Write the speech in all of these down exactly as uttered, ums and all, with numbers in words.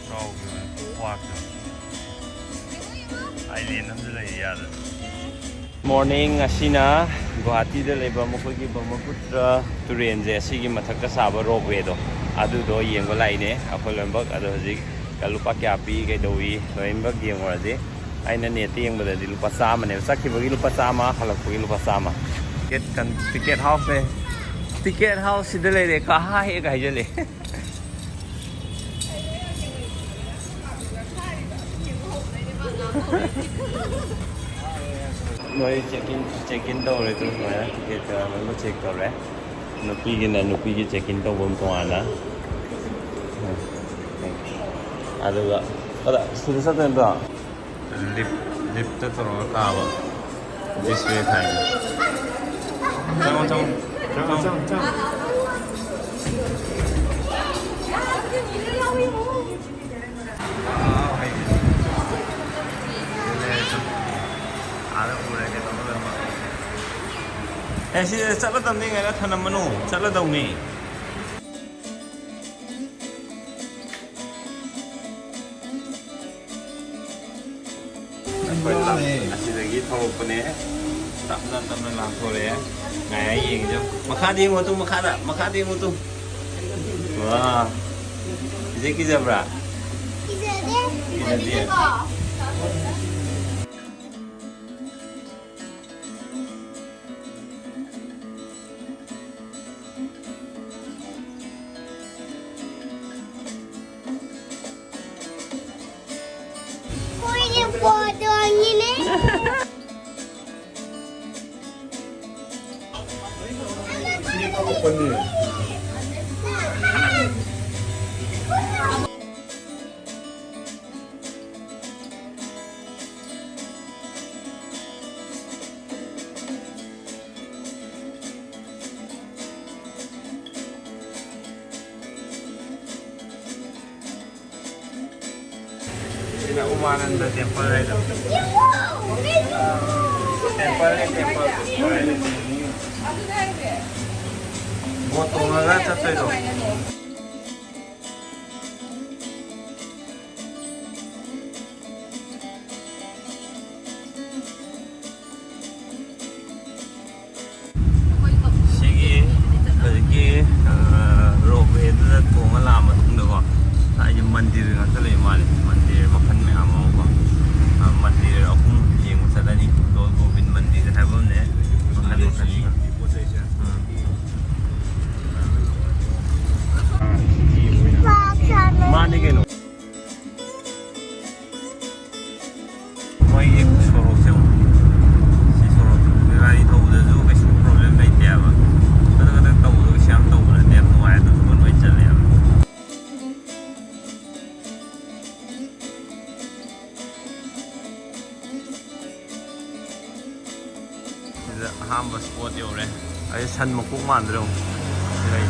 ꯆꯥꯎꯈꯤꯕꯅꯦ, ꯈꯨꯄꯥꯛꯇꯣ꯫ Island ꯑꯃꯁꯨ ꯂꯩ ꯌꯥꯗ꯫ ꯃꯣꯔꯅꯤꯡ ꯑꯁꯤꯅ ꯒꯨꯋꯥꯍꯥꯇꯤꯗ ꯂꯩꯕ ꯃꯈꯣꯏꯒꯤ ꯕ꯭ꯔꯍ꯭ꯃꯄꯨꯇ꯭ꯔ ꯇꯨꯔꯦꯟꯁꯦ, ꯑꯁꯤꯒꯤ ꯃꯊꯛꯇ ꯁꯥꯕ ꯔꯣꯞꯋꯦꯗꯣ, ꯑꯗꯨꯗꯣ ꯌꯦꯡꯕ ꯂꯥꯛꯏꯅꯦ ꯑꯩꯈꯣꯏ ꯂꯣꯏꯅꯃꯛ꯫ ꯑꯗꯣ ꯍꯧꯖꯤꯛ ꯂꯨꯄꯥ ꯀꯌꯥ ꯄꯤ, ꯀꯩꯗꯧꯏ, ꯂꯣꯏꯅꯃꯛ ꯌꯦꯡꯉꯨꯔꯁꯤ꯫ ꯑꯩꯅ ꯅꯦꯠꯇ ꯌꯦꯡꯕꯗꯗꯤ ꯂꯨꯄꯥ ꯆꯥꯝꯃꯅꯦꯕ꯫ ꯆꯠꯈꯤꯕꯒꯤ ꯂꯨꯄꯥ ꯆꯥꯝꯃ, ꯍꯜꯂꯛꯄꯒꯤ ꯂꯨꯄꯥ ꯆꯥꯝꯃ꯫ ꯇꯤꯀꯦꯠ ꯀꯟ-, ꯇꯤꯀꯦꯠ ꯍꯥꯎꯁꯁꯦ, ꯇꯤꯀꯦꯠ ꯍꯥꯎꯁꯁꯤꯗ ꯂꯩꯔꯦ꯫ ꯀꯍꯥ ꯍꯦꯛ ꯍꯥꯏꯖꯜꯂꯦ꯫ ꯃꯣꯏ ꯆꯦꯛ ꯏꯟ, ꯆꯦꯛ ꯏꯟ ꯇꯧꯔꯦ꯫ ꯑꯗꯨ ꯁꯨꯃꯥꯏꯅ ꯇꯤꯀꯦꯠ ꯀꯌꯥ ꯂꯣꯏꯅꯃꯛ ꯆꯦꯛ ꯇꯧꯔꯦ꯫ ꯅꯨꯄꯤꯒꯤꯅ ꯅꯨꯄꯤꯒꯤ ꯆꯦꯛ ꯏꯟ ꯇꯧꯐꯝ ꯇꯣꯉꯥꯟꯅ꯫ ꯑꯗꯨꯒ ꯑꯗ ꯁꯤꯗ ꯆꯠꯇꯣꯏ ꯅꯠꯇ꯭ꯔꯣ? ꯂꯤꯞ, ꯂꯤꯞꯇ ꯇꯧꯔꯒ ꯀꯥꯕ꯫ This way ꯊꯥꯏꯅ꯫ ꯆꯪꯉꯣ, ꯆꯪꯉꯣ꯫ ꯆꯪꯉꯣ, ꯆꯪꯉꯣ, ꯆꯪꯉꯣ꯫ ꯑꯥ, ꯍꯩ꯫ ꯑꯥꯗ ꯎꯔꯦ ꯀꯩꯅꯣ ꯂꯣꯏꯅꯃꯛ꯫ ꯑꯦ, ꯁꯤꯗ ꯆꯠꯂꯗꯕꯅꯤ ꯀꯥꯏꯅ ꯊꯅꯝꯃꯅꯨ꯫ ꯆꯠꯂꯗꯧꯅꯤ꯫ ꯑꯩꯈꯣꯏ ꯂꯝ ꯑꯁꯤꯗꯒꯤ ꯊꯧꯔꯛꯄꯅꯦ꯫ ꯇꯞꯅ ꯇꯞꯅ ꯂꯥꯟꯊꯣꯔꯛꯑꯦ꯫ ꯉꯥꯏꯔ ꯌꯦꯡꯉꯤꯁꯦ꯫ ꯃꯈꯥꯗ ꯌꯦꯡꯉꯨ ꯇꯨ, ꯃꯈꯥꯗ, ꯃꯈꯥꯗ ꯌꯦꯡꯉꯨ ꯇꯨ꯫ ꯋꯥ꯫ ꯆꯤꯆꯦ ꯀꯤꯖꯕ꯭ꯔꯥ? ꯀꯤꯖꯗꯦ꯫ ꯀꯤꯖꯗꯦ? ꯁꯤꯅ ꯎꯃꯥꯅꯟꯗ ꯇꯦꯝꯄꯜ ꯍꯥꯏꯗꯣ꯫ ꯇꯦꯝꯄꯜꯅꯦ, ꯇꯦꯝꯄꯜ꯫ ꯑꯗꯨꯅꯦ ꯍꯥꯏꯁꯦ꯫ ꯕꯣꯠ ꯇꯣꯡꯉꯒ ꯆꯠꯇꯣꯏꯗꯣ꯫ ꯁꯤꯒꯤ ꯍꯧꯖꯤꯛꯀꯤ, ꯑ, ꯔꯣꯞꯋꯦꯗꯨꯗ ꯇꯣꯡꯉ ꯂꯥꯛꯑ ꯃꯇꯨꯡꯗꯀꯣ, ꯉꯁꯥꯏꯒꯤ ꯃꯟꯗꯤꯔ ꯉꯥꯛꯇ ꯂꯩ ꯃꯥꯜꯂꯦ꯫ ꯃꯟꯗꯤꯔ ꯃꯈꯜ ꯃꯌꯥꯝ ꯑꯃꯀꯣ꯫ ꯑ, ꯃꯟꯗꯤꯔ ꯑꯍꯨꯝ ꯌꯦꯡꯕ ꯆꯠꯂꯅꯤ꯫ ꯂꯣꯔꯗ ꯒꯣꯕꯤꯟ ꯃꯟꯗꯤꯔ ꯍꯥꯏꯕ ꯑꯃꯅꯦ, ꯃꯈꯜ ꯃꯈꯜ꯫ ꯎꯝ꯫ ꯃꯥꯅꯤ ꯀꯩꯅꯣ꯫ ꯃꯣꯏꯒꯤ ꯁꯣꯔꯣꯛꯁꯦ ꯑꯃꯨꯛ, ꯁꯤ ꯁꯣꯔꯣꯛꯁꯦ ꯒꯥꯔꯤ ꯊꯧꯕꯗꯁꯨ ꯀꯩꯁꯨ ꯄ꯭ꯔꯣꯕ꯭ꯂꯦꯝ ꯂꯩꯇꯦꯕ꯫ ꯈꯗꯛ ꯈꯗꯛ ꯇꯧꯕꯗꯣ ꯀꯩꯁꯨ ꯌꯥꯝ ꯇꯧꯕ ꯅꯠꯇꯦ, ꯌꯥꯝ ꯅꯨꯡꯉꯥꯏ, ꯑꯗꯨꯝ ꯁꯨꯡꯂꯣꯏ ꯂꯣꯏ ꯆꯠꯂꯦꯕ꯫ ꯁꯤꯗ ꯑꯍꯥꯟꯕ ꯁ꯭ꯄꯣꯠ ꯌꯧꯔꯦ꯫ ꯑꯩ ꯁꯟ ꯃꯀꯣꯛ ꯃꯥꯟꯗ꯭ꯔꯣ? ꯁꯤꯗ ꯑꯩ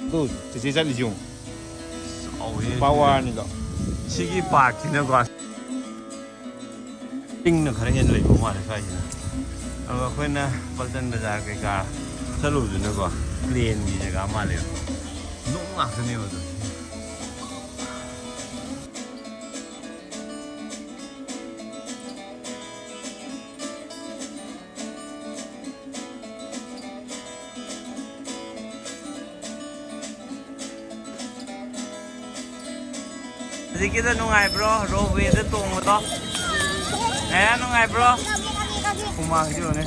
ꯑꯗꯨ ꯆꯤꯆꯦ ꯆꯠꯂꯤꯁꯤ ꯌꯦꯡꯉꯨ꯫ ꯆꯥꯎꯋꯦ꯫ ꯄꯋꯥꯔꯅꯤꯗꯣ꯫ ꯁꯤꯒꯤ ꯄꯥꯔꯛꯁꯤꯅꯀꯣ, ꯆꯤꯡꯅ ꯈꯔ ꯍꯦꯟꯅ ꯂꯩꯕ ꯃꯥꯜꯂꯦ ꯁ꯭ꯋꯥꯏꯁꯤꯅ꯫ ꯑꯗꯨꯒ ꯑꯩꯈꯣꯏꯅ ꯄꯜꯇꯟ ꯕꯖꯥꯔ ꯀꯩꯀꯥ ꯆꯠꯂꯨꯕꯗꯨꯅꯀꯣ, ꯄ꯭ꯂꯦꯟꯒꯤ ꯖꯒꯥ ꯃꯥꯜꯂꯦꯕ꯫ ꯅꯨꯡ ꯉꯥꯛꯇꯅꯦꯕ ꯑꯗꯨ꯫ ꯍꯧꯖꯤꯛꯀꯤꯗ ꯅꯨꯡꯉꯥꯏꯕ꯭ꯔꯣ? ꯔꯣꯞꯋꯦꯗ ꯇꯣꯡꯕꯗꯣ? ꯀꯌꯥ ꯅꯨꯡꯉꯥꯏꯕ꯭ꯔꯣ? ꯍꯨꯃꯥꯡꯁꯤ ꯌꯦꯡꯉꯨꯅꯦ꯫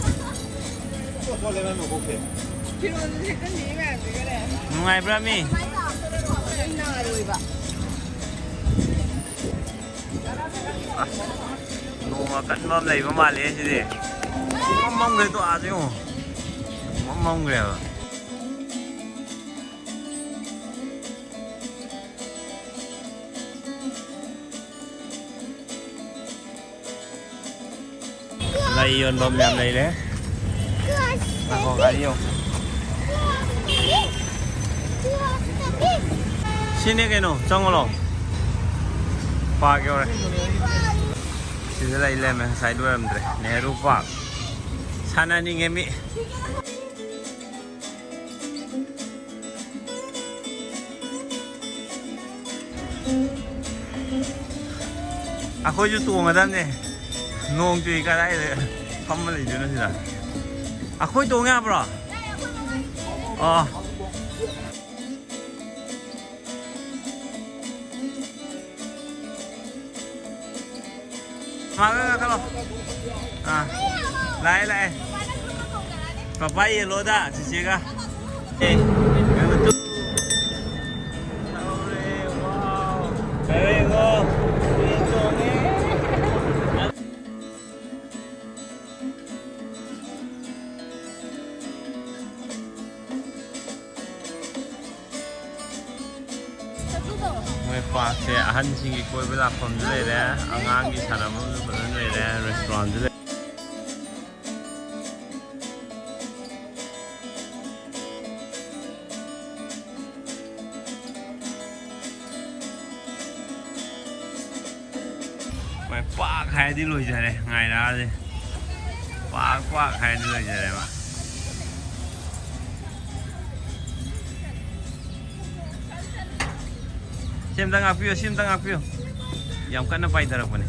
ꯐꯤꯔꯣꯜꯁꯨ ꯁꯦꯠꯆꯟꯕꯤ ꯃꯌꯥꯝꯁꯤꯒꯅꯦ꯫ ꯅꯨꯡꯉꯥꯏꯕ꯭ꯔꯥ ꯃꯤ? ꯅꯥꯔꯣꯏꯕ꯫ ꯑꯁ, ꯅꯣꯡ ꯑꯀꯟꯕ ꯑꯃ ꯂꯩꯕ ꯃꯥꯜꯂꯦ ꯁꯤꯗꯤ꯫ ꯄꯨꯡꯃꯝ ꯃꯝꯈ꯭ꯔꯦ ꯇꯣ, ꯑꯥꯗ ꯌꯦꯡꯉꯣ꯫ ꯄꯨꯡꯃꯝ ꯃꯝꯈ꯭ꯔꯦꯕ꯫ ꯂꯩ ꯌꯣꯟꯐꯝ ꯌꯥꯝ ꯂꯩꯔꯦ꯫ ꯉꯥꯏꯈꯣ, ꯒꯥꯔꯤ ꯌꯦꯡꯉꯣ꯫ ꯁꯤꯅꯦ ꯀꯩꯅꯣ, ꯆꯪꯉꯣ ꯂꯥꯎ꯫ ꯄꯥꯔꯛ ꯌꯧꯔꯦ꯫ ꯁꯤꯗ ꯂꯩ ꯂꯩꯔꯝꯃꯦ, ꯉꯁꯥꯏ ꯂꯣꯏꯔꯝꯗ꯭ꯔꯦ꯫ ꯅꯦꯍꯔꯨ ꯄꯥꯔꯛ꯫ ꯁꯥꯟꯅꯅꯤꯡꯉꯦ ꯃꯤ꯫ ꯑꯩꯈꯣꯏꯁꯨ ꯇꯣꯡꯒꯗꯕꯅꯦ꯫ ꯅꯣꯡ ꯆꯨꯏ ꯀꯗꯥꯏꯗ ꯐꯝꯃ ꯂꯩꯗꯣꯏꯅꯣ ꯁꯤꯗ? ꯑꯩꯈꯣꯏ ꯇꯣꯡ ꯌꯥꯕ꯭ꯔꯣ? ꯑꯣ꯫ ꯃꯥꯒ ꯀꯥꯈꯠꯂꯣ꯫ ꯑꯥ꯫ ꯂꯥꯛꯑꯦ, ꯂꯥꯛꯑꯦ꯫ ꯄꯄꯥ ꯌꯦꯜꯂꯣꯗ ꯆꯤꯆꯦꯒ꯫ ꯑꯦ, ꯀꯩꯅꯣ ꯇꯨ-, ꯇꯧꯔꯦ, ꯋꯥꯎ꯫ ꯇꯧꯔꯦꯀꯣ꯫ ꯃꯤ ꯇꯣꯡꯉꯦ꯫ ꯃꯣꯏ ꯄꯥꯔꯛꯁꯦ ꯑꯍꯟꯁꯤꯡꯒꯤ ꯀꯣꯏꯕ ꯂꯥꯛꯐꯝꯁꯨ ꯂꯩꯔꯦ, ꯑꯉꯥꯡꯒꯤ ꯁꯥꯟꯅꯐꯝꯁꯨ ꯐꯖꯅ ꯂꯩꯔꯦ, ꯔꯦꯁꯇꯨꯔꯦꯟꯁꯨ ꯂꯩꯔꯦ꯫ ꯃꯣꯏ ꯄꯥꯛ ꯍꯥꯏꯔꯗꯤ ꯂꯣꯏꯖꯔꯦ, ꯉꯥꯏꯔꯛꯑꯁꯦ꯫ ꯄꯥꯛ ꯄꯥꯛ ꯍꯥꯏꯔꯗꯤ ꯂꯣꯏꯖꯔꯦꯕ꯫ ꯁꯤ ꯑꯝꯇ ꯉꯥꯛꯄꯤꯌꯨ, ꯁꯤ ꯑꯝꯇ ꯉꯥꯛꯄꯤꯌꯨ꯫ ꯌꯥꯝ ꯀꯟꯅ ꯄꯥꯏꯊꯔꯛꯄꯅꯦ꯫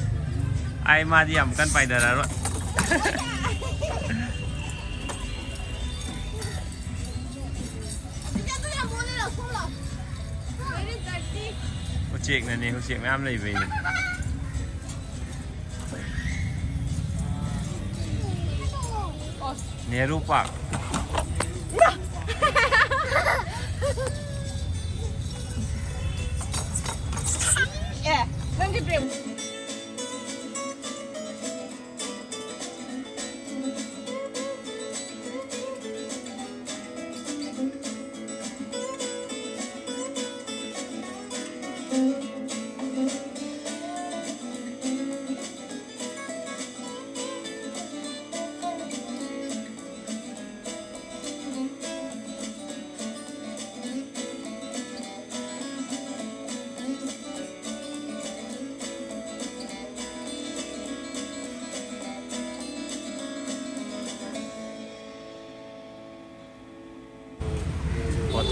ꯑꯩ ꯃꯥꯗꯤ ꯌꯥꯝ ꯀꯟꯅ ꯄꯥꯏꯊꯔꯛꯑꯔꯣꯏ꯫ ꯎꯆꯦꯛꯅꯅꯦ, ꯎꯆꯦꯛ ꯃꯌꯥꯝ ꯂꯩꯕꯩꯅꯦ꯫ ꯅꯦꯍꯔꯨ ꯄꯥꯔꯛ꯫ ꯑꯦ, ꯅꯪꯒꯤ ꯗ꯭ꯔꯤꯝ꯫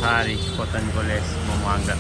ꯊꯥꯔꯤ ꯀꯣꯇꯟ ꯀꯣꯂꯦꯖ ꯃꯃꯥꯡꯗ꯫